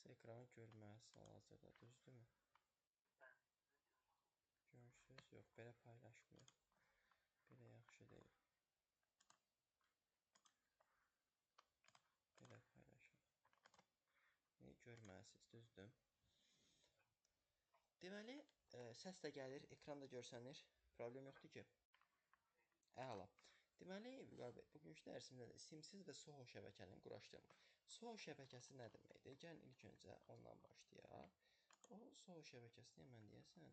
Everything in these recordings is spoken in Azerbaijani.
Siz ekranı görməlisiniz hal-hazırda, düzdürmü? Görürsünüz? Yox, belə paylaşmıyor. Belə yaxşı deyil. Belə paylaşaq. Niyə görməlisiniz, düzdür? Deməli, səs də gəlir, ekran da görsənir. Problem yoxdur ki. Əla. Deməli, Vüqar bəy, bugünkü dərsimizdə də simsiz və SOHO şəbəkənin quraşdırılması. SOHO şəbəkəsi nə deməkdir? Gəlin ilk öncə ondan başlayaq. O SOHO şəbəkəsini mən deyəsən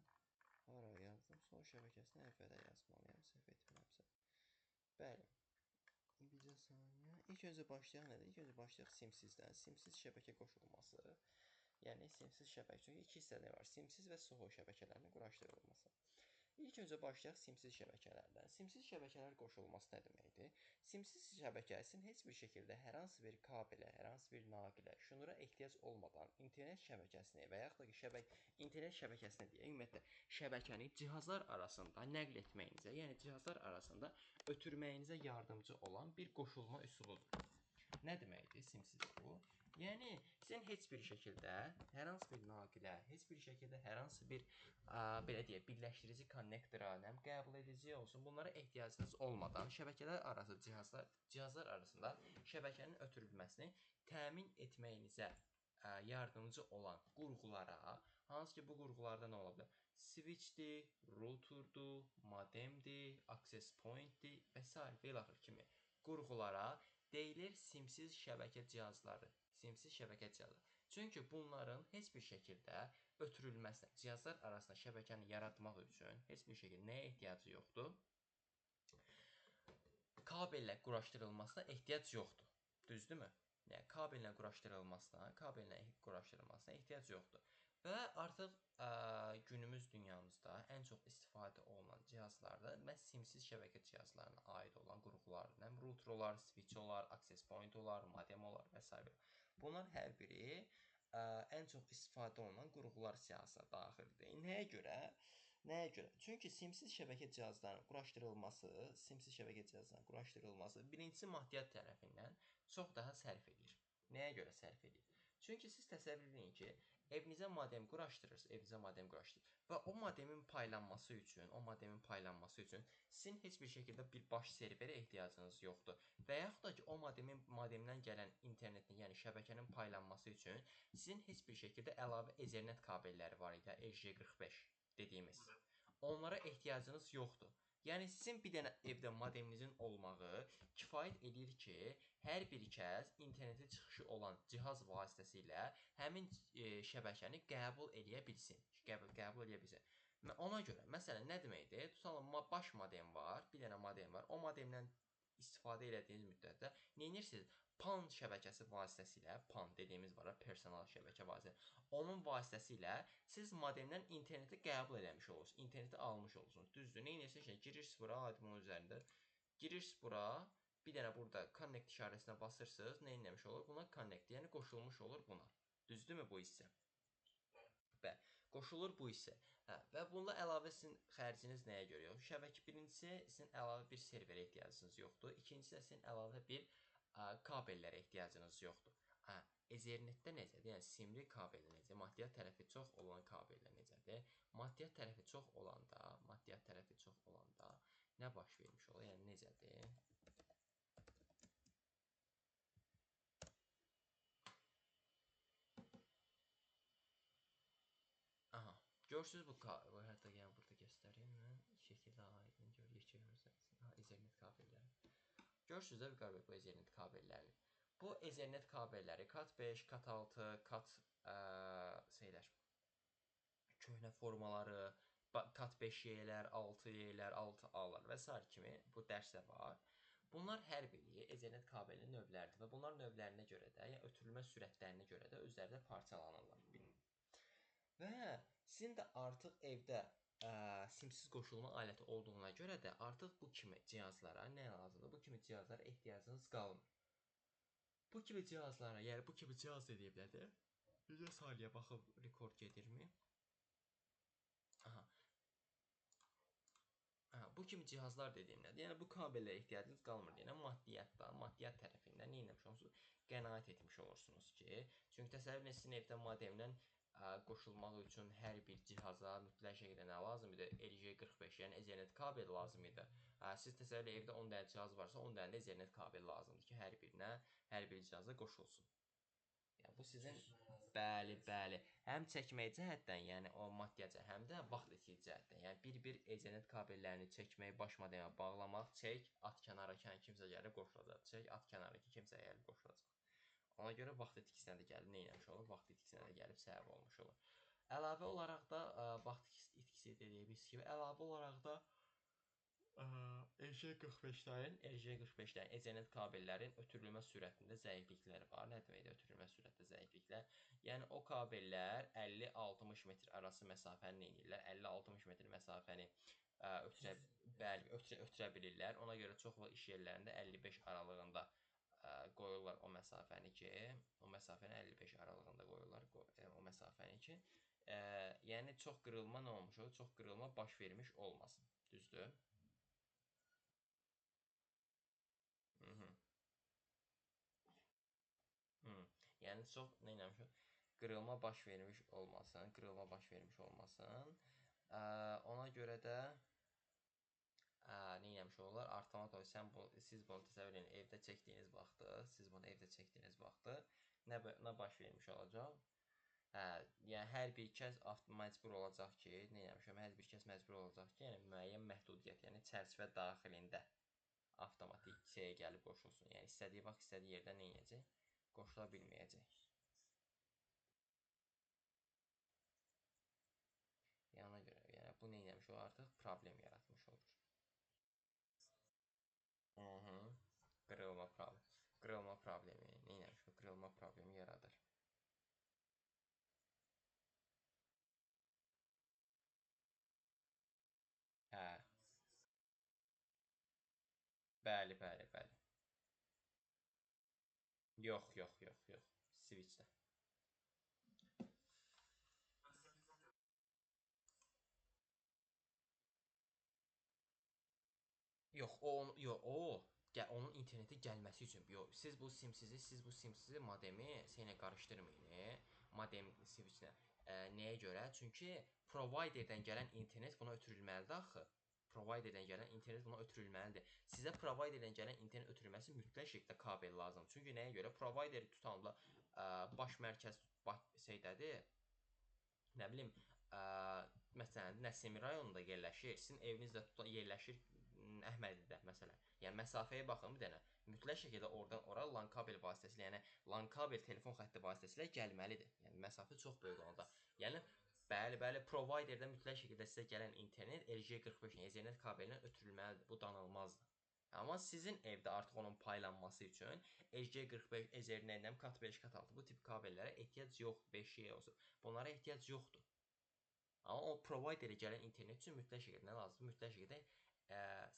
hara yazdım? SOHO şəbəkəsini əvvələ yazmalıyam, səhv etmirəmsə. Bəli. Bircə saniyə. İlk öncə başlayaq nədir? İlk öncə başlayaq simsizdən. Simsiz şəbəkə qoşulması. Yəni simsiz şəbəkə. Çünki iki hissədə var. Simsiz və SOHO şəbəkələrinin quraşdırılması. İlk öncə başlayaq simsiz şəbəkələrdən. Simsiz şəbəkələr qoşulması nə deməkdir? Simsiz şəbəkə sizin heç bir şəkildə hər hansı bir kabelə, hər hansı bir naqilə, şnura ehtiyac olmadan internet şəbəkəsini və yaxud da ki, internet şəbəkəsini deyə, ümumiyyətlə şəbəkəni cihazlar arasında nəql etməyinizə, yəni cihazlar arasında ötürməyinizə yardımcı olan bir qoşulma üsuludur. Nə deməkdir simsiz bu? Yəni, sizin heç bir şəkildə hər hansı bir naqilə, heç bir şəkildə hər hansı bir, belə deyək, birləşdirici konnektora, nəm qəbul edici olsun, bunlara ehtiyacınız olmadan şəbəkələr arası cihazlar arasında şəbəkənin ötürülməsini təmin etməyinizə yardımcı olan qurğulara, hansı ki bu qurğularda nə ola bilər? Switchdir, routerdur, modemdir, access pointdir və sair və ilaxır kimi qurğulara deyilir simsiz şəbəkə cihazları. Simsiz şəbəkə cihazları. Çünki bunların heç bir şəkildə ötürülməsinə, cihazlar arasında şəbəkəni yaratmaq üçün heç bir şəkildə nəyə ehtiyacı yoxdur? Kabellə quraşdırılmasına ehtiyac yoxdur. Düzdürmü? Yəni kabellə quraşdırılmasına ehtiyac yoxdur. Və artıq günümüz dünyamızda ən çox istifadə olunan cihazlarda məhz simsiz şəbəkə cihazlarına aid olan qurğular, həm router olar, switch olar, access point olar, modem olar və s. Bunlar hər biri ən çox istifadə olunan qurğular siyahısına daxildir. Nəyə görə? Nəyə görə? Çünki simsiz şəbəkə cihazlarının quraşdırılması, birincisi maddiyyat tərəfindən çox daha sərf edir. Nəyə görə sərf edir? Çünki siz təsəvvür edin ki, evinizə modem quraşdırırsınız, və o modemin paylanması üçün, sizin heç bir şəkildə bir baş serverə ehtiyacınız yoxdur. Və yaxud da ki, o modemdən gələn internetin, yəni şəbəkənin paylanması üçün sizin heç bir şəkildə əlavə Ethernet kabelləri var idi, RJ45 dediyimiz. Onlara ehtiyacınız yoxdur. Yəni, sizin bir dənə evdə modeminizin olmağı kifayət edir ki, hər bir kəs internetə çıxışı olan cihaz vasitəsilə həmin şəbəkəni qəbul eləyə bilsin. Qəbul eləyə bilsin. Ona görə, məsələn, nə deməkdir? Tutalım, baş modem var, bir dənə modem var. O modemdən istifadə elədiyiniz müddətdə nə edirsiniz? PAN şəbəkəsi vasitəsilə, PAN dediyimiz var, personal şəbəkə vasitəsilə, onun vasitəsilə siz modemdən interneti qəbul eləmiş olursunuz, interneti almış olursunuz. Düzdür, nə edirsiniz? Girirsiniz bura, adımın üzərində, girirsiniz bura, bir dənə burada connect işarəsinə basırsınız, nə etmiş olur? Buna connect, yəni qoşulmuş olur buna. Düzdürmü bu hissə? Və qoşulur bu hissə. Hə, və bununla əlavə sizin xərciniz nəyə görə yox? Şəbəkə birincisi, sizin əlavə bir serverə ehtiyacınız yoxdur. İkincisi də sizin əlavə bir kabellərə ehtiyacınız yoxdur. Hə, Ethernetdə necədir? Yəni simli kabeldə necə? Maddiyyat tərəfi çox olan kabeldə necədir? Maddiyyat tərəfi çox olanda, nə baş vermiş olur? Yəni necədir? Aha, görürsünüz bu kabel. Hətta yəni burada göstəreyim mən. Şəkildə aydın görürsünüz. Aha, Ethernet kabelləri. Görürsünüz də Vüqar bəy bu Ethernet kabellərini. Bu Ethernet kabelləri Cat 5, Cat 6, Cat şeylər, köhnə formaları, Cat 5Y-lər, 6Y-lər, 6A-lar və sair kimi bu dərsdə var. Bunlar hər biri Ethernet kabelinin növləridir və bunlar növlərinə görə də, yəni ötürülmə sürətlərinə görə də özləri də parçalanırlar. Və sizin də artıq evdə simsiz qoşulma aləti olduğuna görə də artıq bu kimi cihazlara nə lazımdır? Bu kimi cihazlara ehtiyacınız qalmır. Bu kimi cihazlara, yəni bu kimi cihaz dediyimdə bir saniyə baxıb rekord gedirmi? Aha. Bu kimi cihazlar dediyim nədir? Yəni bu kabellərə ehtiyacınız qalmır. Yəni maddiyyatda, maddiyyat tərəfindən nə etmiş olursunuz? Qənaət etmiş olursunuz ki, çünki təsəvvür edin sizin evdə modemlə qoşulmaq üçün hər bir cihaza mütləq şəkildə nə lazım idi? LG45, yəni Ethernet kabel lazım idi. Siz təsəvvür edin evdə 10 dənə cihaz varsa, 10 dənə də Ethernet kabel lazımdır ki, hər birinə, hər bir cihaza qoşulsun. Yəni bu sizin bəli, bəli. Həm çəkmək cəhətdən, yəni o maddiyyat cəhətdən, həm də vaxt itkisi cəhətdən. Yəni bir-bir Ethernet kabellərini çəkmək, baş modemə bağlamaq, çək, at kənara ki, kimsə gəlib qoşulacaq. Çək, at kənara ki, kimsə gəlib qoşulacaq. Ona görə vaxt itkisinə də gəlib nə etmiş olur? Vaxt itkisinə də gəlib səbəb olmuş olur. Əlavə olaraq da vaxt itkisi dediyimiz kimi, əlavə olaraq da LG45-lərin, LG45-lərin Ethernet kabellərin ötürülmə sürətində zəiflikləri var. Nə deməkdir ötürülmə sürətində zəifliklər? Yəni o kabellər 50-60 metr arası məsafəni nə edirlər? 50-60 metr məsafəni ötürə bilirlər. Ona görə çox vaxt iş yerlərində 55 aralığında qoyurlar o məsafəni ki, o məsafəni 55 aralığında qoyurlar o məsafəni ki, yəni çox qırılma nə olmuş olur? Çox qırılma baş vermiş olmasın. Düzdür? Yəni çox nə eləmiş? Qırılma baş vermiş olmasın, qırılma baş vermiş olmasın. Ona görə də nə eləmiş olurlar? Avtomat olaraq siz bunu təsəvvür edin, evdə çəkdiyiniz vaxtı, siz bunu evdə çəkdiyiniz vaxtı nə baş vermiş olacaq? Yəni hər bir kəs məcbur olacaq ki, nə eləmişəm? Hər bir kəs məcbur olacaq ki, yəni müəyyən məhdudiyyət, yəni çərçivə daxilində avtomatik şeyə gəlib qoşulsun. Yəni istədiyi vaxt, istədiyi yerdə nə edəcək? Qoşula bilməyəcək. Yəni ona görə, yəni bu nə eləmiş olur? Artıq problem yaratmış olur. Qırılma problemi. Qırılma problemi. Nə eləmiş bu? Qırılma problemi yaradır. Hə. Bəli, bəli, bəli. Yox, yox, yox, yox. Switch-də. Yox, yox, o onun internetə gəlməsi üçün. Yox, siz bu simsizi modemi şeylə qarışdırmayın. Modem switch-nə. Nəyə görə? Çünki providerdən gələn internet buna ötürülməlidir axı. Providerdən gələn internet buna ötürülməlidir. Sizə providerdən gələn internet ötürülməsi mütləq şəkildə kabel lazımdır. Çünki nəyə görə? Provider tutanla baş mərkəz şeydədir. Nə bilim, məsələn, Nəsimi rayonunda yerləşir. Sizin eviniz də yerləşir Əhmədidə məsələn. Yəni məsafəyə baxın bir dənə. Mütləq şəkildə oradan ora LAN kabel vasitəsilə, yəni LAN kabel telefon xətti vasitəsilə gəlməlidir. Yəni məsafə çox böyük olanda. Yəni bəli, bəli, providerdən mütləq şəkildə sizə gələn internet LG45 Ethernet kabelindən ötürülməlidir. Bu danılmazdır. Amma sizin evdə artıq onun paylanması üçün LG45 Ethernet-lə Cat5, Cat6 bu tip kabellərə ehtiyac yoxdur. 5G olsun. Bunlara ehtiyac yoxdur. Amma o providerə gələn internet üçün mütləq şəkildə nə lazımdır? Mütləq şəkildə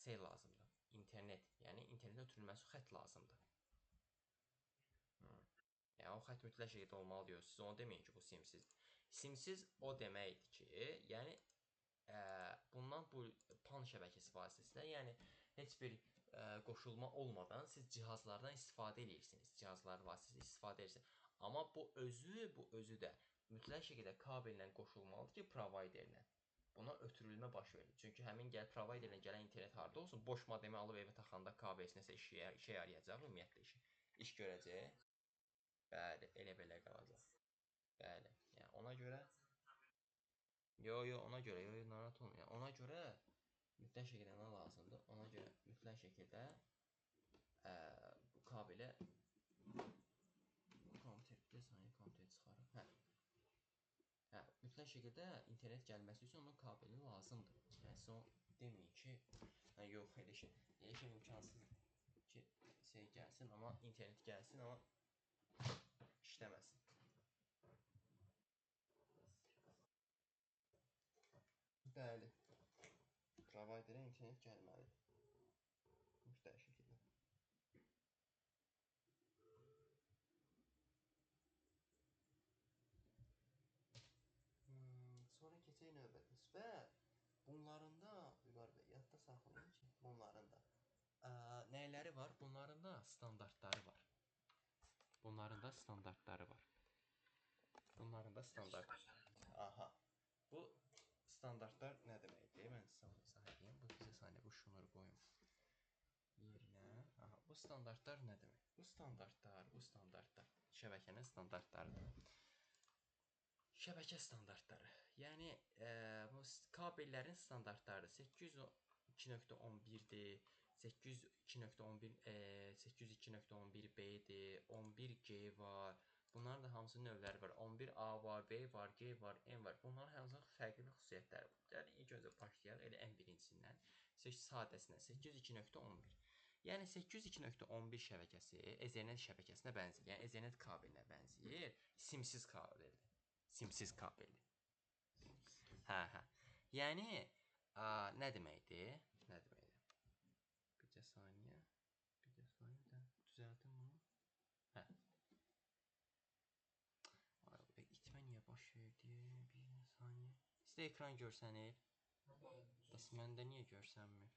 şey lazımdır. İnternet, yəni internetin ötürülməsi xətt lazımdır. Yəni o xətt mütləq şəkildə olmalı deyir. Siz onu deməyin ki, bu simsizdir. Simsiz o deməkdir ki, yəni bundan bu PAN şəbəkəsi vasitəsilə, yəni heç bir qoşulma olmadan siz cihazlardan istifadə edirsiniz. Cihazlar vasitəsilə istifadə edirsiniz. Amma bu özü də mütləq şəkildə kabellə qoşulmalıdır ki, providerlə. Buna ötürülmə baş verir. Çünki həmin providerlə gələn internet harda olsun, boş modemi alıb evə taxanda kabel nəsə işə yarayacaq, ümumiyyətlə iş görəcək. Bəli, elə belə qalacaq. Bəli, yəni ona görə yo, ona görə, yo, narahat olmayın. Yəni, ona görə mütləq şəkildə nə lazımdır? Ona görə mütləq şəkildə bu kabelə kompüter, bir saniyə kompüter çıxarım. Hə. Hə, mütləq şəkildə internet gəlməsi üçün onun kabeli lazımdır. Yəni siz onu deməyin ki, hə, yox, elə şey imkansızdır ki, şey gəlsin, amma internet gəlsin, amma işləməsin. Bəli, providerə internet gəlməlidir. Mütləq şəkildə. Sonra keçək növbətimiz və bunların da Vüqar bəy, yadda saxlayın var? Bunların da standartları var. Bunların da standartları var. Bunların da standart. Aha. Bu standartlar nə deməkdir? Mən sizə onu izah edeyim. Bu bizə saniyə bu şunları qoyum yerinə. Aha, bu standartlar nə demək? Bu standartlar şəbəkənin standartlarıdır. Şəbəkə standartları. Yəni bu kabellərin standartlarıdır. 802.11-dir, 802.11, 802.11b-dir, 11g var. Bunların da hamısının növləri var. 11a var, B var, G var, M var. Bunların hamısının fərqli xüsusiyyətləri var. Gəlin ilk öncə başlayaq elə ən birincisindən. Sadəsindən 802.11. Yəni 802.11 şəbəkəsi Ethernet şəbəkəsinə bənzəyir. Yəni Ethernet kabelinə bənzəyir. Simsiz kabeldir. Simsiz kabeldir. Hə. Yəni nə deməkdir? Nə deməkdir? Bircə saniyə. Bircə saniyə də düzəldim bunu. Hə. Ay, itmə niyə baş verdi? Bir saniyə. Sizdə ekran görsənir. Bəs məndə niyə görsənmir?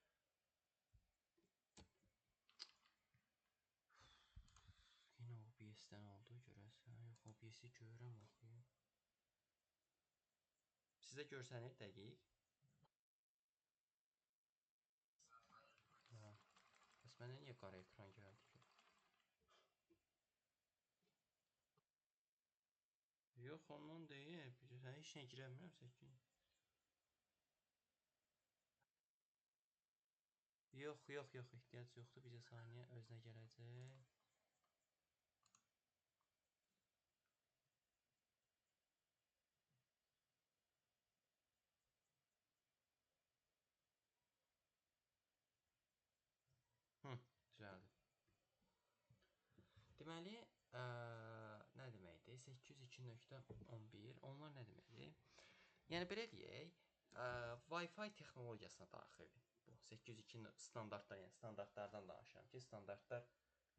Yenə OBS-dən oldu görəsən. Yox, OBS-i görürəm axı. Sizə görsənir dəqiq? Hə. Bəs məndə niyə qara ekran gəldi ki? Yox, ondan deyil. Bilirsən, heç nəyə girə bilmirəm səkin. Yox, ehtiyac yoxdur. Bircə saniyə özünə gələcək. Düzəldi. Deməli, nə deməkdir? 802.11. Onlar nə deməkdir? Yəni belə deyək, Wi-Fi texnologiyasına daxildir. Bu 802 standartlar, yəni standartlardan danışıram ki, standartlar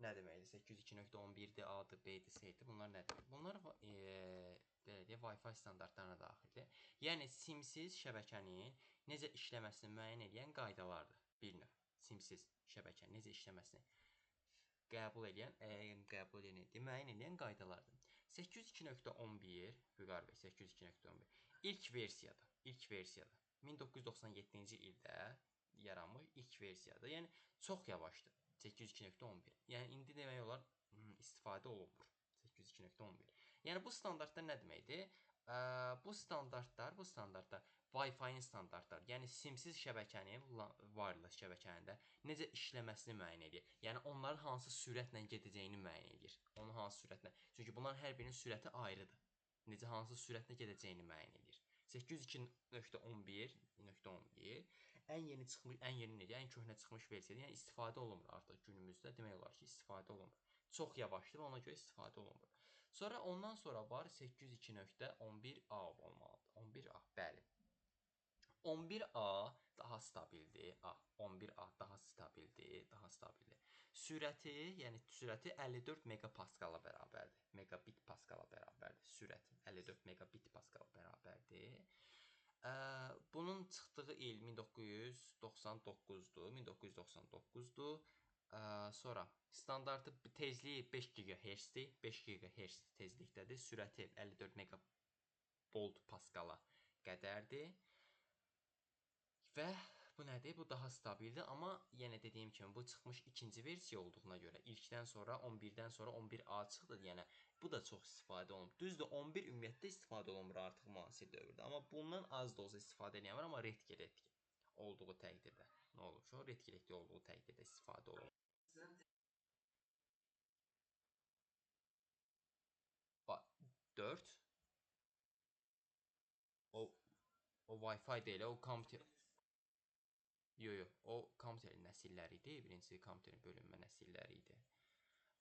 nə deməkdir? 802.11-dir, A-dır, B-dir, C-dir. Bunlar nə deməkdir? Bunlar belə deyək, Wi-Fi standartlarına daxildir. Yəni simsiz şəbəkənin necə işləməsini müəyyən edən qaydalardır. Bir növ simsiz şəbəkənin necə işləməsini qəbul edən, müəyyən edən qaydalardır. 802.11, Vüqar bəy, 802.11 ilk versiyada, 1997-ci ildə yaranmış ilk versiyada. Yəni çox yavaşdır 802.11. Yəni indi demək olar istifadə olunmur 802.11. Yəni bu standartlar nə deməkdir? Bu standartlar Wi-Fi-nin standartları, yəni simsiz şəbəkənin, wireless şəbəkənin də necə işləməsini müəyyən edir. Yəni onların hansı sürətlə gedəcəyini müəyyən edir. Onun hansı sürətlə? Çünki bunların hər birinin sürəti ayrıdır. Necə hansı sürətlə gedəcəyini müəyyən edir. 802.11.11 ən yeni çıxmış, ən yeni necə, ən köhnə çıxmış versiyadır. Yəni istifadə olunmur artıq günümüzdə, demək olar ki, istifadə olunmur. Çox yavaşdır və ona görə istifadə olunmur. Sonra ondan sonra var 802.11a olmalıdır. 11a, bəli. 11a daha stabildir. 11a daha stabildir, Sürəti, yəni sürəti 54 megapaskala bərabərdir. Megabit paskala bərabərdir. Sürəti 54 megabit paskala bərabərdir. Bunun çıxdığı il 1999-dur. 1999-dur. Sonra standartı tezliyi 5 GHz-dir. 5 GHz tezlikdədir. Sürəti 54 megabolt paskala qədərdir. Və bu nədir? Bu daha stabildir, amma yenə dediyim kimi bu çıxmış ikinci versiya olduğuna görə ilkdən sonra 11-dən sonra 11a çıxdı. Yəni bu da çox istifadə olunur. Düzdür, 11 ümumiyyətlə istifadə olunmur artıq müasir dövrdə, amma bundan az da olsa istifadə eləyən var, amma redk olduğu təqdirdə. Nə olur ki, o redk olduğu təqdirdə istifadə olunur. 4 O Wi-Fi deyil, o kompüter. Yox, o kompüterin nəsilləri idi. Birincisi kompüterin bölünmə nəsilləri idi.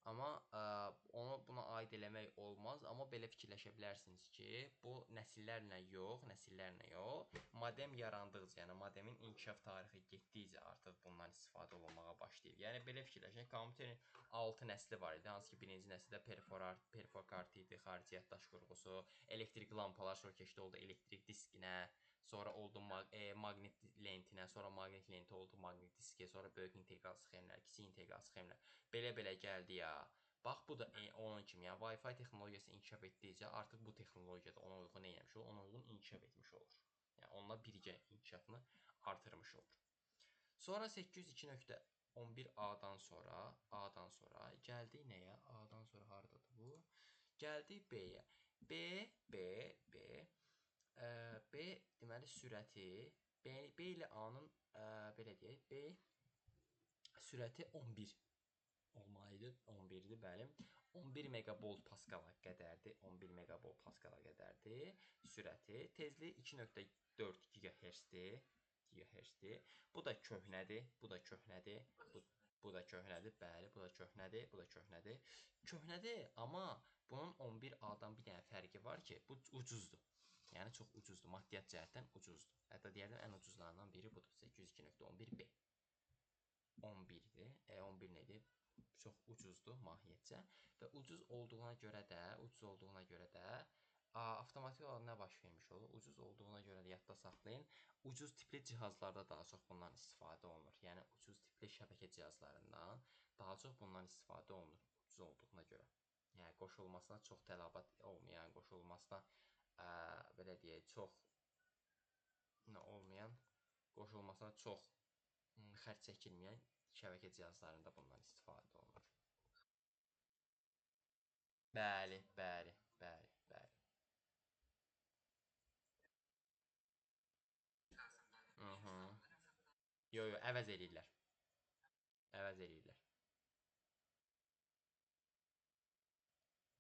Amma onu buna aid eləmək olmaz. Amma belə fikirləşə bilərsiniz ki, bu nəsillərlə yox, modem yarandıqca, yəni modemin inkişaf tarixi getdikcə artıq bundan istifadə olunmağa başlayır. Yəni belə fikirləşək, kompüterin 6 nəsli var idi. Hansı ki, birinci nəsildə perfor kart idi, xarici yaddaş qurğusu, elektrik lampalar, sonra keçdi oldu elektrik diskinə, sonra oldu maqnit lentinə, sonra maqnit lenti oldu maqnit diskə, sonra böyük integral sxemlər, kiçik kiçik inteqral sxemlə. Belə-belə gəldi ya. Bax, bu da onun kimi. Yəni, Wi-Fi texnologiyası inkişaf etdikcə artıq bu texnologiya da ona uyğun nə etmiş olur? Ona uyğun inkişaf etmiş olur. Yəni, onunla birgə inkişafını artırmış olur. Sonra 802.11a-dan sonra, A-dan sonra gəldik nəyə? A-dan sonra haradadır bu? Gəldik B-yə. B, B, B, B deməli sürəti, B, B ilə A-nın, belə deyək, B sürəti 11 olmalıydı, 11-dir, bəli. 11 megabolt paskala qədərdir, 11 megabolt paskala qədərdir sürəti. Tezliyi 2.4 gigahertzdir, gigahertzdir. Bu da köhnədir, bu da köhnədir, bu da köhnədir, bəli, bu da köhnədir, bu da köhnədir. Köhnədir, amma bunun 11A-dan bir dənə fərqi var ki, bu ucuzdur. Yəni, çox ucuzdur, maddiyyat cəhətdən ucuzdur. Hətta deyərdim, ən ucuzlarından biri budur, 802.11B. 11-dir, 11 nə idi? Çox ucuzdur mahiyyətcə və ucuz olduğuna görə də, avtomatik olaraq nə baş vermiş olur? Ucuz olduğuna görə də yadda saxlayın. Ucuz tipli cihazlarda daha çox bundan istifadə olunur. Yəni, ucuz tipli şəbəkə cihazlarından daha çox bundan istifadə olunur ucuz olduğuna görə. Yəni, qoşulmasına çox tələbat olmayan, qoşulmasına, belə deyək, çox nə olmayan, qoşulmasına çox xərc çəkilməyən şəbəkə cihazlarında bundan istifadə olunur. Bəli, bəli, bəli, bəli. Yo, yo, əvəz eləyirlər. Əvəz eləyirlər.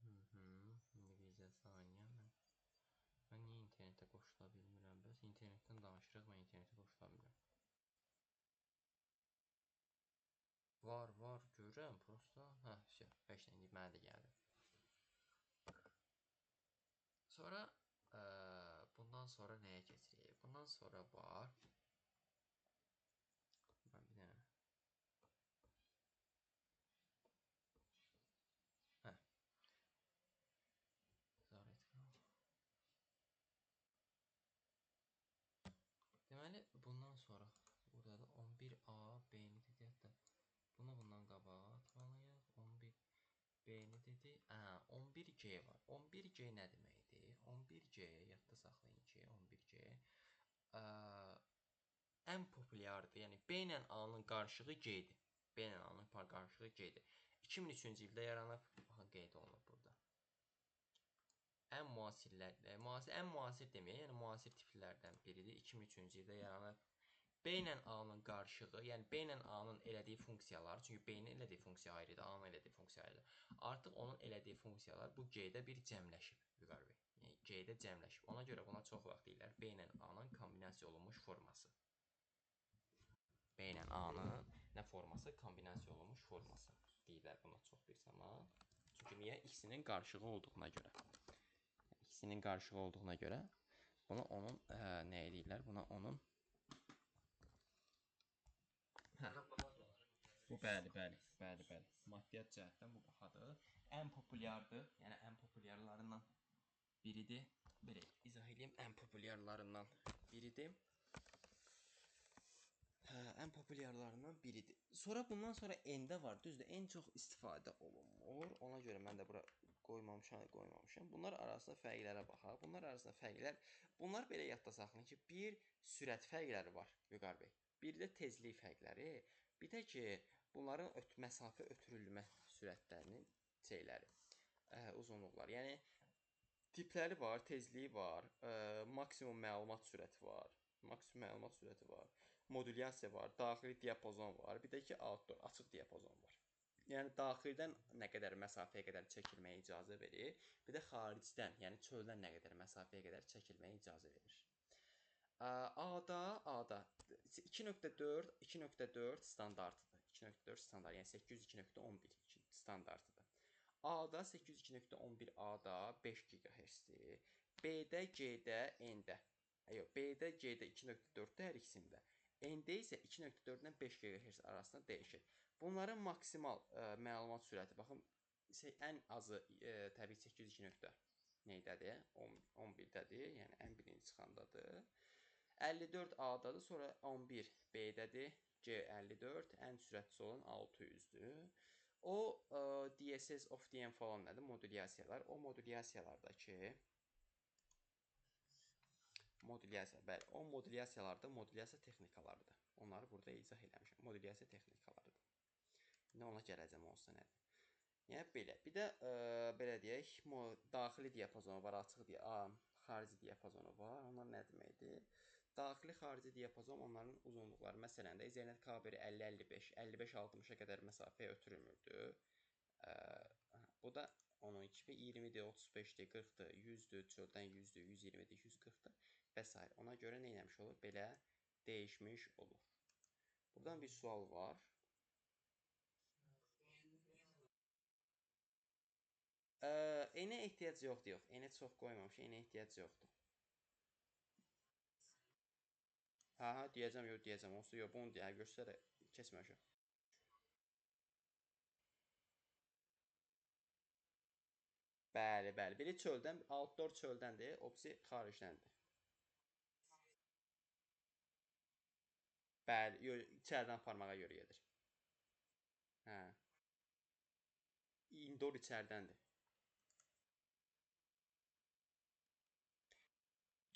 İndi bircə saniyə. Mən niyə internetə qoşula bilmirəm? Bəs internetdən danışırıq, mən internetə qoşula bilmirəm. Var, var, görürəm, prosta. Hə, vəsyo, 5 dənə indi mənə də gəldi. Sonra, bundan sonra nəyə keçirik? Bundan sonra var. Mən bir dənə. Hə. Deməli, bundan sonra burada da 11A B-ni dedi, hətta bunu bundan qabağa atmalıyıq. 11B-ni dedi. Hə, 11G var. 11G nə deməkdir? 11G, yadda saxlayın ki, 11G ən populyardır. Yəni, B ilə A-nın qarşığı G-dir. B ilə A-nın qarşığı G-dir. 2003-cü ildə yaranıb. Baxın, qeyd olunub burada. Ən müasirlər, ən müasir deməyək, yəni müasir tiplərdən biridir. 2003-cü ildə yaranıb. B ilə A-nın qarşığı, yəni B ilə A-nın elədiyi funksiyalar, çünki B-nin elədiyi funksiya ayrıdır, A-nın elədiyi funksiya ayrıdır. Artıq onun elədiyi funksiyalar bu G-də bir cəmləşib, Vüqar bəy. Yəni G-də cəmləşib. Ona görə buna çox vaxt deyirlər B ilə A-nın kombinasiya olunmuş forması. B ilə A-nın nə forması? Kombinasiya olunmuş forması deyirlər buna çox bir zaman. Çünki niyə? İkisinin qarşığı olduğuna görə. İkisinin qarşığı olduğuna görə buna onun nə deyirlər? Buna onun hə. Bu bəli, bəli, bəli, bəli. Maddiyyat cəhətdən bu bahadır. Ən populyardır. Yəni ən populyarlarından biridir. Belə izah edeyim. Ən populyarlarından biridir. Hə, ən populyarlarından biridir. Sonra bundan sonra N-də var. Düzdür, N çox istifadə olunmur. Ona görə mən də bura qoymamışam. Bunlar arasında fərqlərə baxaq. Bunlar arasında fərqlər, bunlar belə yadda saxlayın ki, bir sürət fərqləri var, Vüqar bəy. Bir də tezlik fərqləri, bir də ki, bunların məsafə ötürülmə sürətlərinin şeyləri, uzunluqları. Yəni, tipləri var, tezliyi var, maksimum məlumat sürəti var, maksimum məlumat sürəti var, modulyasiya var, daxili diapazon var, bir də ki, outdoor, açıq diapazon var. Yəni, daxildən nə qədər məsafəyə qədər çəkilməyə icazə verir, bir də xaricdən, yəni çöldən nə qədər məsafəyə qədər çəkilməyə icazə verir. A-da 2.4, 2.4 standartıdır. 2.4 standart, yəni 802.11 standartıdır. A-da 802.11 A-da 5 GHz-dir. B-də, G-də, N-də. Yox, B-də, G-də 2.4-də hər ikisində. N-də isə 2.4-dən 5 GHz arasında dəyişir. Bunların maksimal məlumat sürəti, baxın, ən azı təbii 802 nöqtə neydədir? 11-dədir, yəni ən birinci çıxandadır. 54 A-dadır, sonra 11 B-dədir, G54, ən sürətsiz olan 600-dür. O DSS, OFDM falan nədir? Modulyasiyalar. O modulyasiyalardakı modulyasiya, bəli, o modulyasiyalarda modulyasiya texnikalarıdır. Onları burada izah eləmişəm. Modulyasiya texnikalarıdır. İndi ona gələcəm olsa nədir? Yəni belə. Bir də belə deyək, daxili diapazonu var, açıq xarici diapazonu var. Onlar nə deməkdir? Daxili xarici diapazon onların uzunluqları. Məsələn də Ethernet kabeli 50-55, 55-60-a qədər məsafəyə ötürülmürdü. Bu da onun kimi 20-dir, 35-dir, 40-dır, 100-dür, çöldən 100-dür, 120-dir, 140-dır və s. Ona görə nə eləmiş olur? Belə dəyişmiş olur. Buradan bir sual var. Enə ehtiyac yoxdur, yox. Enə çox qoymamış, enə ehtiyac yoxdur. Hə, hə, deyəcəm, yox, deyəcəm. Onsuz yox, bunu deyə göstərək, keçməmişəm. Bəli, bəli. Biri çöldən, outdoor çöldəndir, o birisi xaricdəndir. Bəli, yox, içəridən aparmağa görə gedir. Hə. Indoor içəridəndir.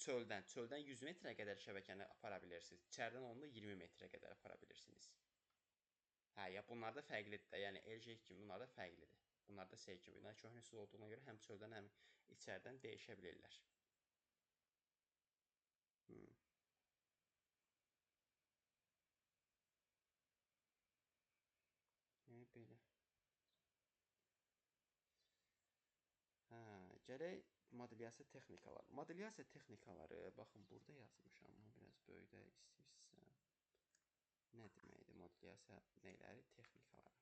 Çöldən, çöldən 100 metrə qədər şəbəkəni apara bilirsiniz. İçəridən olanda 20 metrə qədər apara bilirsiniz. Hə, ya bunlar da fərqlidir də. Yəni LG kimi bunlar da fərqlidir. Bunlar da S kimi. Bunlar köhnə üsul olduğuna görə həm çöldən, həm içəridən dəyişə bilirlər. Yəni belə. Hə, gələk modelyasiya texnikaları. Modelyasiya texnikaları, baxın burada yazmışam, bunu biraz böyüdək istəyirsinizsə. Nə deməkdir modelyasiya neyləri? Texnikaları.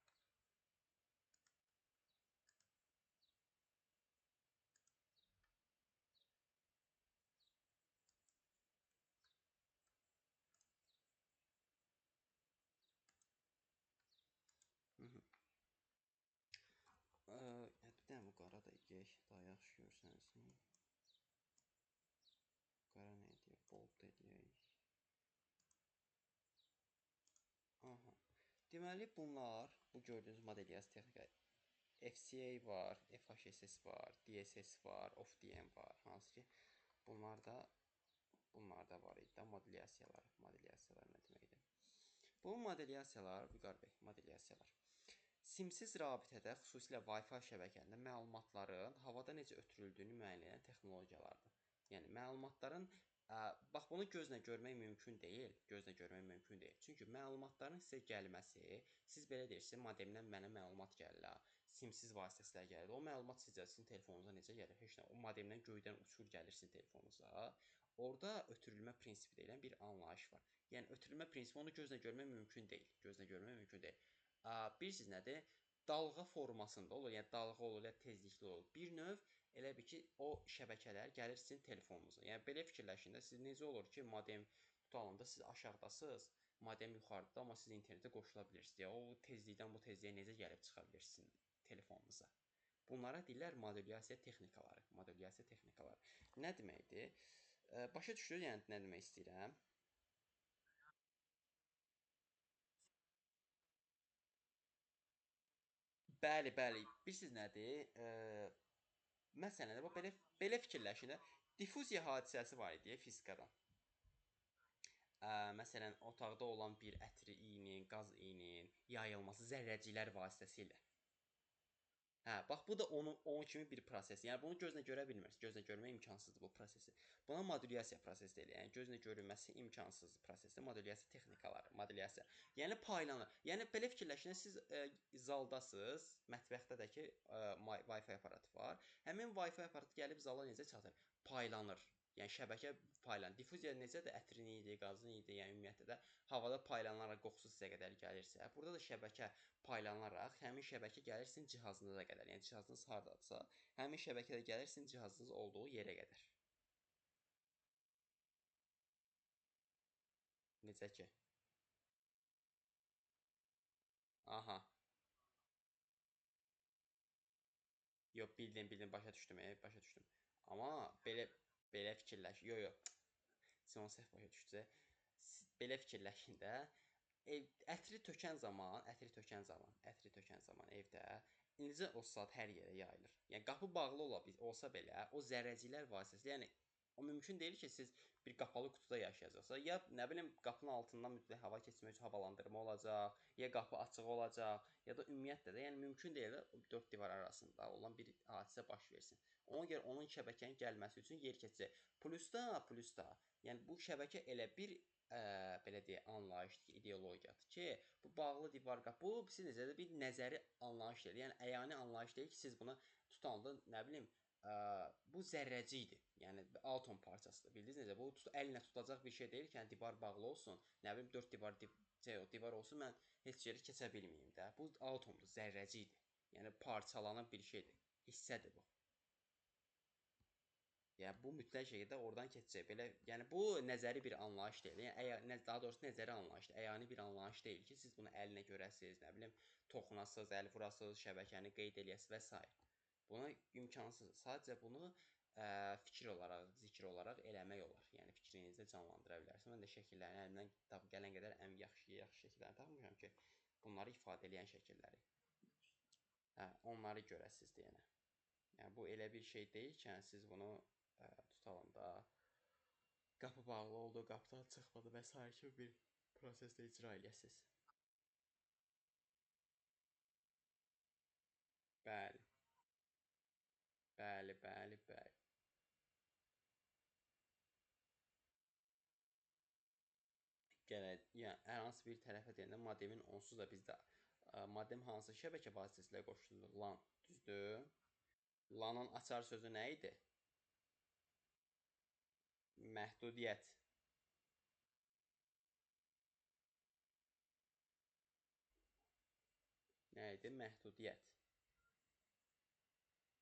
Bir dənə bu qara da yeyək, daha yaxşı görsənsin. Qara nə eləyək? Bold eləyək. Aha. Deməli, bunlar, bu gördüyünüz modelyasiya texnika FCA var, FHSS var, DSS var, OFDM var. Hansı ki, bunlar da var idi da modelyasiyalar. Modelyasiyalar nə deməkdir? Bu modelyasiyalar, Vüqar bəy, modelyasiyalar. Simsiz rabitədə, xüsusilə Wi-Fi şəbəkəsində məlumatların havada necə ötürüldüyünü müəyyən edən texnologiyalardır. Yəni məlumatların, bax bunu gözlə görmək mümkün deyil, gözlə görmək mümkün deyil. Çünki məlumatların sizə gəlməsi, siz belə deyirsiniz, modemdən mənə məlumat gəlir, simsiz vasitəsilə gəlir. O məlumat sizcə sizin telefonunuza necə gəlir? Heç nə, o modemdən göydən uçur gəlir sizin telefonunuza. Orada ötürülmə prinsipi deyilən bir anlayış var. Yəni ötürülmə prinsipi onu gözlə görmək mümkün deyil, gözlə görmək mümkün deyil. Bilirsiniz nədir? Dalğa formasında olur, yəni dalğa olur, ya tezlikli olur. Bir növ elə bil ki, o şəbəkələr gəlir sizin telefonunuza. Yəni belə fikirləşin də, siz necə olur ki, modem tutalım da siz aşağıdasınız, modem yuxarıda, amma siz internetə qoşula bilirsiniz. Yəni, o tezlikdən bu tezliyə necə gəlib çıxa bilirsiniz telefonunuza? Bunlara deyirlər modulyasiya texnikaları. Modulyasiya texnikaları. Nə deməkdir? Başa düşdünüz, yəni nə demək istəyirəm? Bəli, bəli. Bilirsiniz nədir? Məsələn, bax, belə fikirləşin də, difuziya hadisəsi var idi fizikadan. Məsələn, otaqda olan bir ətri iyinin, qaz iyinin yayılması zərrəciklər vasitəsilə. Hə, bax, bu da onun kimi bir proses. Yəni, bunu gözlə görə bilmirsiniz. Gözlə görmək imkansızdır bu prosesi. Buna modulyasiya prosesi deyilir. Yəni, gözlə görünməsi imkansız prosesdir. Modulyasiya texnikaları, modulyasiya. Yəni, paylanır. Yəni, belə fikirləşin, siz zaldasınız, mətbəxdə də ki, Wi-Fi aparatı var. Həmin Wi-Fi aparatı gəlib zala necə çatır? Paylanır. Yəni, şəbəkə paylanır. Difuziya necədir? Ətrin idi, qazın idi, yəni ümumiyyətlə də havada paylanaraq qoxusu sizə qədər gəlirsə, burada da şəbəkə paylanaraq həmin şəbəkə gəlir sizin cihazınıza qədər. Yəni, cihazınız hardadırsa, həmin şəbəkə də gəlir sizin cihazınız olduğu yerə qədər. Necə ki? Aha. Yox, bildim, başa düşdüm, başa düşdüm. Amma belə fikirləş. Yox, yox. Siz onu səhv başa düşdünüz. Belə fikirləşin də, Ev, ətri tökən zaman, evdə indicə o saat hər yerə yayılır. Yəni qapı bağlı olsa belə o zərrəciklər vasitəsilə, yəni o mümkün deyil ki, siz bir qapalı qutuda yaşayacaqsınız. Ya nə bilim qapının altından mütləq hava keçmək üçün havalandırma olacaq, ya qapı açıq olacaq, ya da ümumiyyətlə də, yəni mümkün deyil də dörd divar arasında olan bir hadisə baş versin. Ona görə onun şəbəkənin gəlməsi üçün yer keçəcək. Plus da, yəni bu şəbəkə elə bir belə deyək, anlayışdır ki, ideologiyadır ki, bu bağlı divar qapı, bu siz necə də bir nəzəri anlayış deyil. Yəni əyani anlayış deyil ki, siz buna tutanda nə bilim, bu zərrəcikdir. Yəni atom parçasıdır. Bildiniz necə? Bu əllə tutulacaq bir şey deyil ki, yəni divar bağlı olsun, nə bilim dörd divar divar olsun, mən heç yerə keçə bilməyim də. Bu atomdur, zərrəcikdir. Yəni parçalanan bir şeydir, hissədir bu. Yəni bu mütləq şəkildə oradan keçəcək. Belə, yəni bu nəzəri bir anlayış deyil. Yəni daha doğrusu nəzəri anlayışdır. Əyani bir anlayış deyil ki, siz bunu əlinə görəsiniz, nə bilim, toxunasınız, əl vurasınız, şəbəkəni qeyd eləyəsiniz və s. Buna imkansızdır. Sadəcə bunu fikir olaraq, zikr olaraq eləmək olar. Yəni fikrinizdə canlandıra bilərsiniz. Mən də şəkillərini əlimdən gələn qədər ən yaxşı şəkillərini tapmışam ki, bunları ifadə eləyən şəkilləri. Hə, onları görəsiniz deyənə. Yəni bu elə bir şey deyil ki, yəni, siz bunu tutalım da, qapı bağlı oldu, qapıdan çıxmadı və s. kimi bir prosesdə icra eləyəsiniz. Bəli. Bəli, bəli, bəli. Gələk, yəni hər hansı bir tərəfə deyəndə modemin onsuz da bizdə modem hansı şəbəkə vasitəsilə qoşulur? LAN, düzdür? LAN-ın açar sözü nə idi? Məhdudiyyət. Nə idi? Məhdudiyyət.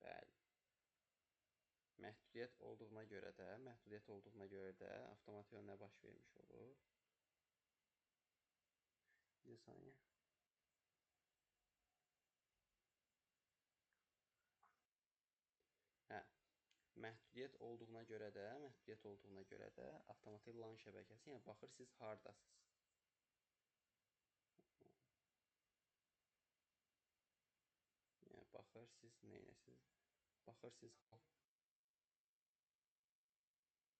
Bəli. Məhdudiyyət olduğuna görə də, avtomatik nə baş vermiş olur? Bir saniyə. Hə. Məhdudiyyət olduğuna görə də, avtomatik LAN şəbəkəsi, yəni baxır siz hardasınız. Yəni baxır siz neynəsiniz? Baxır siz.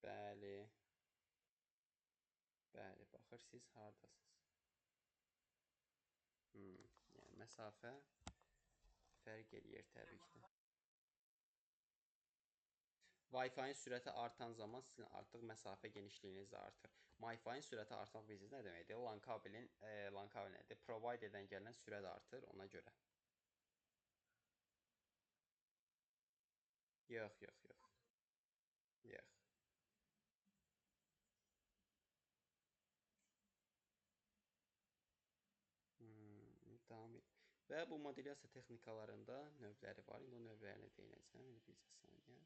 Bəli. Bəli, baxır siz hardasınız. Yəni məsafə fərq eləyir təbii ki də. Wi-Fi-nin sürəti artan zaman sizin artıq məsafə genişliyiniz də artır. Wi-Fi-nin sürəti artmaq bilirsiniz nə deməkdir? LAN kabelin, LAN kabel nədir? Providerdən gələn sürət artır ona görə. Yox, yox, yox. Yox. Davam edin. Və bu modelyasiya texnikalarında növləri var. İndi o növlərinə değinəcəm. İndi bircə saniyə.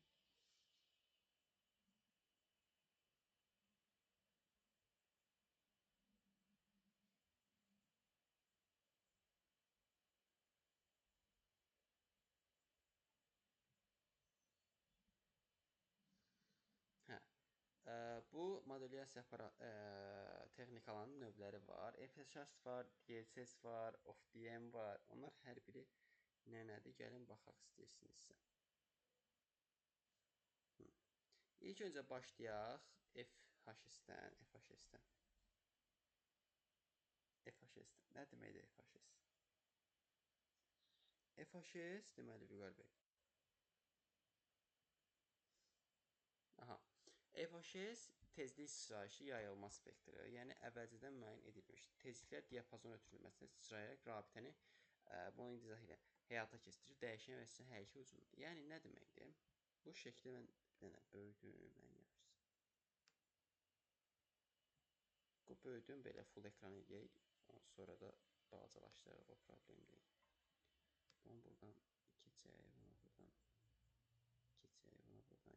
Hə. Bu modelyasiya texnikalarının növləri var. FHS var, DSS var, OFDM var. Onlar hər biri nə nədir? Gəlin baxaq istəyirsinizsə. İlk öncə başlayaq FHS-dən, FHS-dən. FHS-dən. Nə deməkdir FHS? FHS deməli Vüqar bəy. Aha. FHS tezlik sıçrayışı yayılma spektri, yəni əvvəlcədən müəyyən edilmiş tezliklər diapazon ötürülməsinə sıçrayaraq rabitəni bunu izah ilə həyata keçirir, dəyişən və sizin hər iki ucundur. Yəni nə deməkdir? Bu şəkli mən bir dənə böyüdüm, ən yaxşısı. Bu böyüdüm, belə full ekran eləyək, ondan sonra da balacalaşdırarıq, o problem deyil. Bunu buradan keçək, bunu buradan keçək, bunu buradan keçək,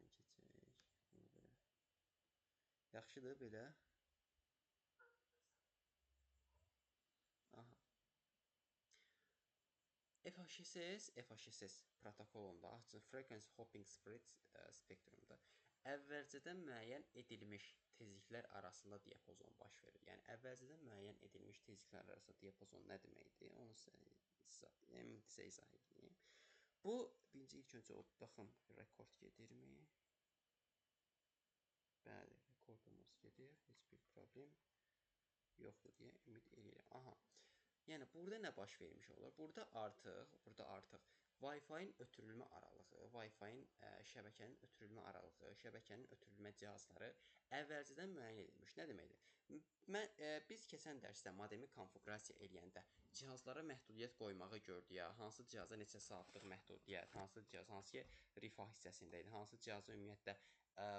bunu belə. Yaxşıdır belə. Aha. FHSS protokolunda, Frequency Hopping Spread spektrumda əvvəlcədən müəyyən edilmiş tezliklər arasında diapazon baş verir. Yəni əvvəlcədən müəyyən edilmiş tezliklər arasında diapazon nə deməkdir? Onu sizə izah edeyim. Bu birinci ilk öncə o baxın rekord gedirmi? Bəli, rekordumuz gedir. Heç bir problem yoxdur deyə ümid eləyirəm. Aha. Yəni burada nə baş vermiş olur? Burada artıq Wi-Fi-nin ötürülmə aralığı, Wi-Fi-nin şəbəkənin ötürülmə aralığı, şəbəkənin ötürülmə cihazları əvvəlcədən müəyyən edilmiş. Nə deməkdir? Biz keçən dərsdə modemi konfiqurasiya eləyəndə cihazlara məhdudiyyət qoymağı gördük ya, hansı cihaza neçə saatlıq məhdudiyyət, hansı cihaz hansı rifah hissəsində idi, hansı cihaza ümumiyyətlə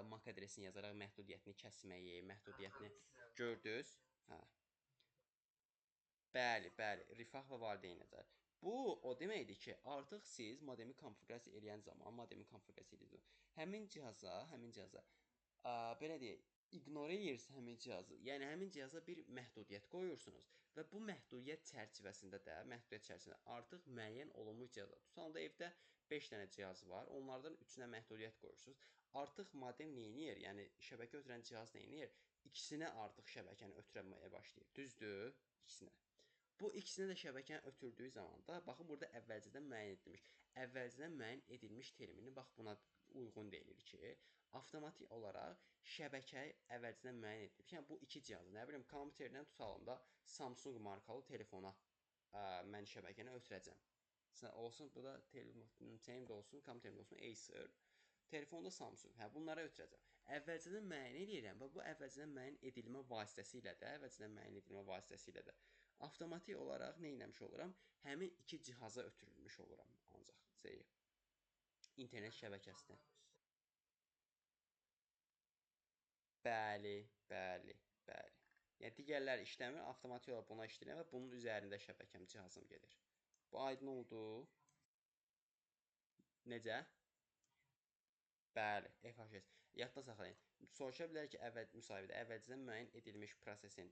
MAC adresini yazaraq məhdudiyyətini kəsməyi, məhdudiyyətini gördünüz. Hə. Bəli, bəli, rifah və valideyn nəzər. Bu o deməkdir ki, artıq siz modemi konfiqurasiya eləyən zaman, həmin cihaza, belə deyək, ignore edirsiniz həmin cihazı. Yəni həmin cihaza bir məhdudiyyət qoyursunuz və bu məhdudiyyət çərçivəsində də, artıq müəyyən olunmuş cihazlar. Tutalım da evdə 5 dənə cihaz var, onlardan 3-ünə məhdudiyyət qoyursunuz. Artıq modem nə edir? Yəni şəbəkə ötürən cihaz nə edir? İkisinə artıq şəbəkəni ötürməyə başlayır. Düzdür? İkisinə. Bu ikisinə də şəbəkəni ötürdüyü zaman da, baxın burada əvvəlcədən müəyyən edilmiş. Əvvəlcədən müəyyən edilmiş termini bax buna uyğun deyilir ki, avtomatik olaraq şəbəkə əvvəlcədən müəyyən edilmiş. Yəni bu iki cihazı, nə bilim, kompüterdən tutalım da Samsung markalı telefona mən şəbəkəni ötürəcəm. Olsun, bu da telefonum də olsun, kompüterim də olsun Acer. Telefonda Samsung. Hə, bunlara ötürəcəm. Əvvəlcədən müəyyən edirəm və bu əvvəlcədən müəyyən edilmə vasitəsilə də, avtomatik olaraq nə etmiş oluram? Həmin iki cihaza ötürülmüş oluram ancaq şeyi, internet şəbəkəsinə. Bəli, bəli, bəli. Yəni digərləri işləmir, avtomatik olaraq buna işləyirəm və bunun üzərində şəbəkəm, cihazım gedir. Bu aydın oldu. Necə? Bəli, FHS. Yadda saxlayın. Soruşa bilər ki, müsahibədə əvvəlcədən müəyyən edilmiş prosesin,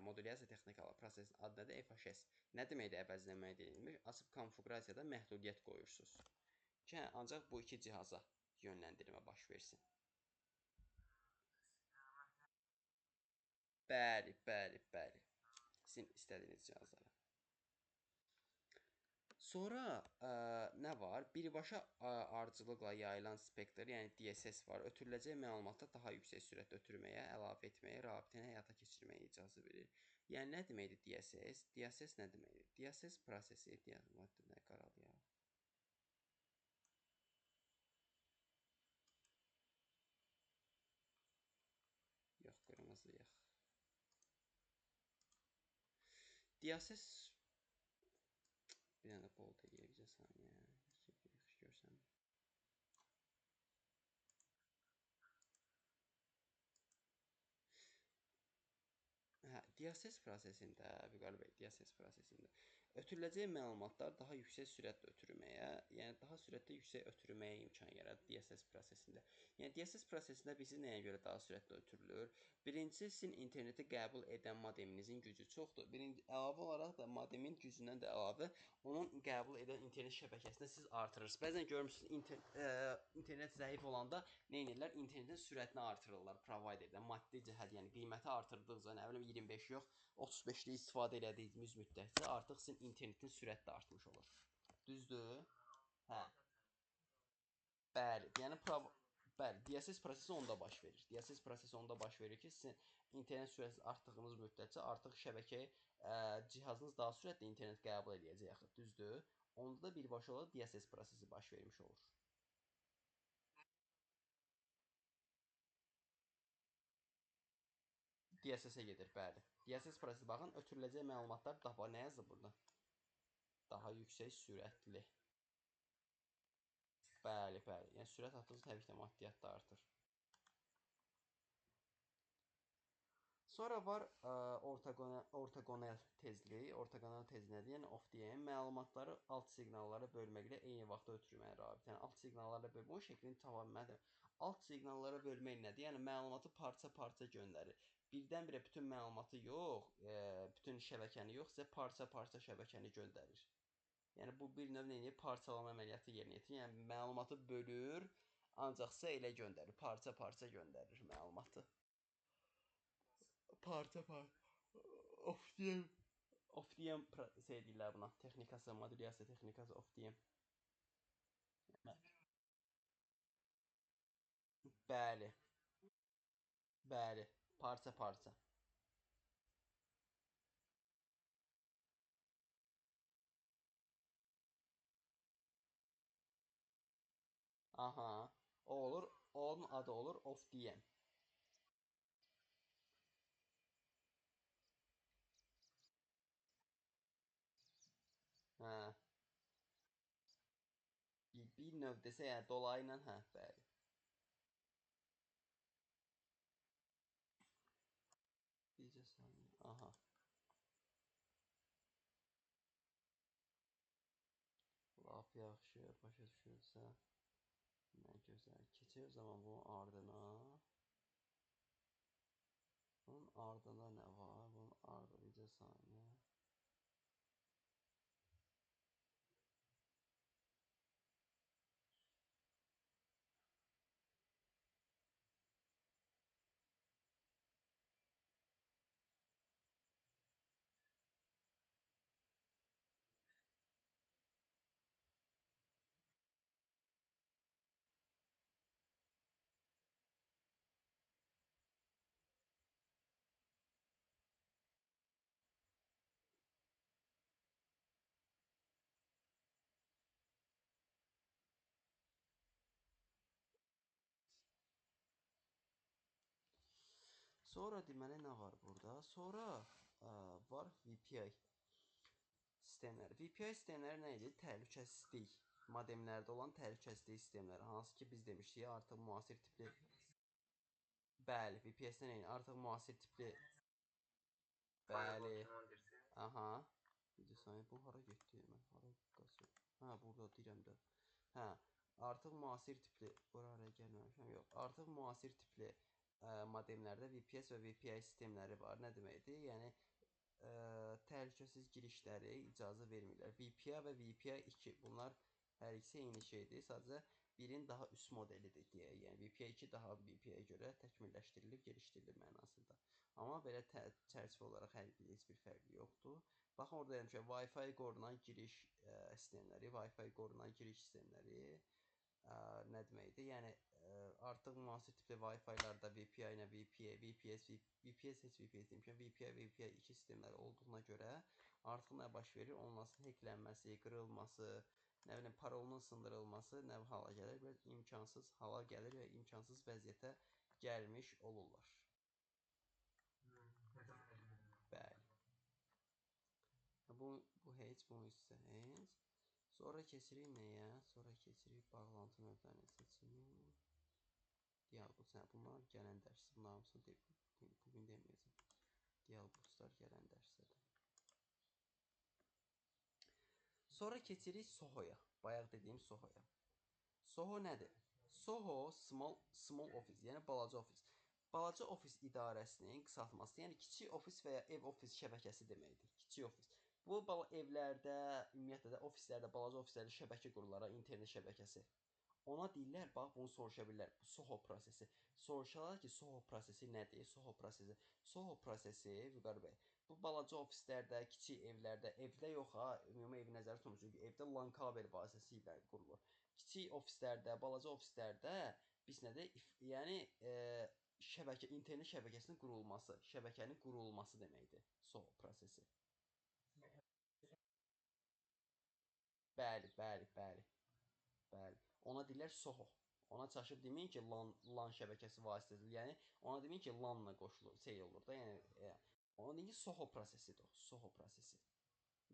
modulyasiya texnikalı prosesin adı nədir? FHS. Nə deməkdir əvvəlcədən müəyyən edilmiş? Açıb konfiqurasiyada məhdudiyyət qoyursunuz ki, hə, ancaq bu iki cihaza yönləndirmə baş versin. Bəli, bəli, bəli. Sizin istədiyiniz cihazlara. Sonra nə var? Birbaşa ardıcıllıqla yayılan spektr, yəni DSS var. Ötürüləcək məlumatda daha yüksək sürətlə ötürməyə, əlavə etməyə, rabitəni həyata keçirməyə icazə verir. Yəni nə deməkdir DSS? DSS nə deməkdir? DSS prosesi, nə qaralayaq? Yox, qırmızıyıq. DSS bir dənə bold eləyək bizə saniyə. Yaxşı görsəm. Hə, DSS prosesində, Vüqar bəy, DSS prosesində ötürüləcək məlumatlar daha yüksək sürətlə ötürməyə, yəni daha sürətlə yüksək ötürməyə imkan yaradır DSS prosesində. Yəni DSS prosesində bilirsiniz nəyə görə daha sürətlə ötürülür? Birincisi, sizin interneti qəbul edən modeminizin gücü çoxdur. Birinci, əlavə olaraq da modemin gücündən də əlavə onun qəbul edən internet şəbəkəsində siz artırırsınız. Bəzən görmürsünüz, internet zəif olanda nə edirlər? İnternetin sürətini artırırlar providerdən. Maddi cəhət, yəni qiyməti artırdıqca, nə bilim 25 yox, 35-lik istifadə elədiyimiz müddətcə artıq sizin internetin sürəti də artmış olur. Düzdür? Hə. Bəli, yəni bəli, DSS prosesi onda baş verir. DSS prosesi onda baş verir ki, sizin internet sürətiniz artdığınız müddətcə artıq şəbəkəyə cihazınız daha sürətli internet qəbul eləyəcək axı, düzdür? Onda da birbaşa olaraq DSS prosesi baş vermiş olur. DSS-ə gedir, bəli. DSS prosesi, baxın, ötürüləcək məlumatlar daha, nə yazır burada? Daha yüksək sürətli. Bəli, bəli. Yəni, sürət artdıqca təbii ki də maddiyyat da artır. Sonra var ortoqonal tezlik. Ortoqonal tezlik nədir? Yəni, OFDM məlumatları alt siqnallara bölməklə eyni vaxtda ötürməyə rabitə. Yəni, alt siqnallara bölmək, bu şəklin tamamilə alt siqnallara bölmək nədir? Yəni, məlumatı parça-parça göndərir. Birdən-birə bütün məlumatı yox, bütün şəbəkəni yox, sizə parça-parça şəbəkəni göndərir. Yəni, bu bir növ nə edir? Parçalama əməliyyatı yerinə yetirir. Yəni, məlumatı bölür, ancaq sizə elə göndərir, parça-parça göndərir məlumatı. Parça-parça. OFDM. OFDM şey deyirlər buna. Texnikası, modulyasiya texnikası OFDM. Bəli. Bəli. Parça-parça. Aha. O olur. Onun adı olur OFDM. Hə. Bir növ desə, yəni dolayı ilə, hə, bəli. Bircə saniyə. Aha. Lap yaxşı, başa düşülsə. Nə gözəl. Keçək o zaman bunun ardına. Bunun ardında nə var? Bunun ardı bircə saniyə. Sonra deməli nə var burada? Sonra var VPI sistemləri. VPI sistemləri nə idi? Təhlükəsizlik. Modemlərdə olan təhlükəsizlik sistemləri. Hansı ki biz demişdik artıq müasir tipli. Bəli, VPS-dən eyni. Artıq müasir tipli. Bəli. Aha. Bir saniyə, bu hara getdi? Mən hara qaçım? Hə, burada deyirəm də. Hə, artıq müasir tipli. Bura hara gəlməmişəm? Yox. Artıq müasir tipli modemlərdə VPS və VPI sistemləri var. Nə deməkdir? Yəni təhlükəsiz girişləri icazə vermirlər. VPI və VPI 2 bunlar hər ikisi eyni şeydir. Sadəcə birinin daha üst modelidir deyək. Yəni VPI 2 daha VPI-yə görə təkmilləşdirilib, gelişdirilib mənasında. Amma belə çərçivə olaraq hər bir heç bir fərqi yoxdur. Baxın orada demişəm ki, Wi-Fi qorunan giriş sistemləri, Wi-Fi qorunan giriş sistemləri nə deməkdir? Yəni artıq müasir tipli Wi-Fi-larda VPI ilə VPA, VPS, VPS heç VPS demişəm, VPI, VPI 2 sistemləri olduğuna görə artıq nə baş verir? Onların hacklənməsi, qırılması, nə bilim parolunun sındırılması nə hala gəlir? Biraz imkansız hala gəlir və imkansız vəziyyətə gəlmiş olurlar. Bəli. Bu heç, bunu isə heç. Sonra keçirik nəyə? Sonra keçirik bağlantı növlərinin seçimi. Dialbox, hə, bunlar gələn dərs. Bunlar hamısını bugün deməyəcəm. Dialboxlar gələn dərsdədir. Sonra keçirik Soho'ya. Bayaq dediyim Soho'ya. Soho nədir? Soho small office, yəni balaca ofis. Balaca ofis idarəsinin qısaltması, yəni kiçik ofis və ya ev ofis şəbəkəsi deməkdir. Kiçik ofis. Bu evlərdə, ümumiyyətlə də ofislərdə, balaca ofislərdə şəbəkə qururlar, internet şəbəkəsi. Ona deyirlər, bax bunu soruşa bilirlər. Bu Soho prosesi. Soruşarlar ki, Soho prosesi nədir? Soho prosesi. Soho prosesi, Vüqar bəy, bu balaca ofislərdə, kiçik evlərdə, evdə yox ha, ümumi evi nəzərdə tutmur. Çünki evdə LAN kabel vasitəsilə qurulur. Kiçik ofislərdə, balaca ofislərdə biz nədir? Yəni şəbəkə, internet şəbəkəsinin qurulması, şəbəkənin qurulması deməkdir Soho prosesi. Bəli, bəli, bəli. Bəli. Ona deyirlər Soho. Ona çaşıb deməyin ki, LAN şəbəkəsi vasitəsilə, yəni ona deməyin ki, LAN-la qoşulur, şey olur da, yəni ona deyin ki, Soho prosesidir o, Soho prosesi.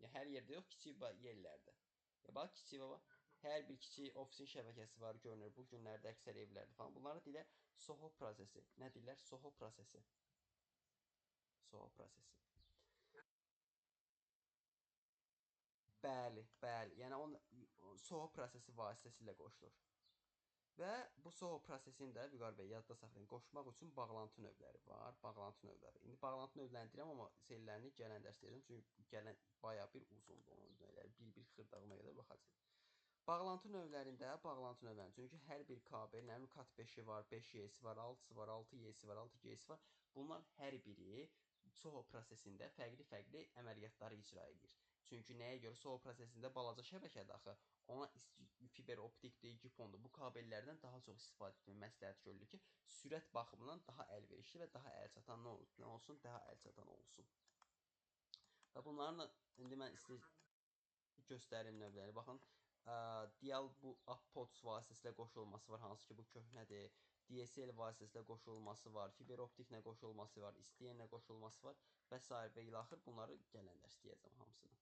Yəni hər yerdə yox, kiçik yerlərdə. Ya bax, kiçik baba, hər bir kiçik ofisin şəbəkəsi var, görünür bu günlərdə əksər evlərdə falan. Bunlara deyirlər Soho prosesi. Nə deyirlər? Soho prosesi. Soho prosesi. Bəli, bəli. Yəni onun Soho prosesi vasitəsilə qoşulur. Və bu Soho prosesini də Vüqar bəy yadda saxlayın. Qoşmaq üçün bağlantı növləri var. Bağlantı növləri. İndi bağlantı növlərini deyirəm, amma şeylərini gələn dərs deyəcəm. Çünki gələn bayağı bir uzundur onun növləri. Bir-bir xırdağına qədər baxacağıq. Bağlantı növlərində, bağlantı növlərində. Çünki hər bir kabel, nə bilim, Cat 5-i var, 5Y-si var, 6-sı var, 6Y-si var, 6G-si var. Bunlar hər biri SOHO prosesində fərqli-fərqli əməliyyatları icra edir. Çünki nəyə görə SOHO prosesində balaca şəbəkədir axı, ona fiber optikdir, GPON-dur. Bu kabellərdən daha çox istifadə etmək məsləhət görülür ki, sürət baxımından daha əlverişli və daha əlçatan nə olsun, daha əlçatan olsun. Və bunların da indi mən istəyir göstərim növləri. Baxın, Dial bu Appods vasitəsilə qoşulması var, hansı ki bu köhnədir. DSL vasitəsilə qoşulması var, fiber optiklə qoşulması var, istəyənlə qoşulması var və sair və ilaxır. Bunları gələn dərs deyəcəm hamısını.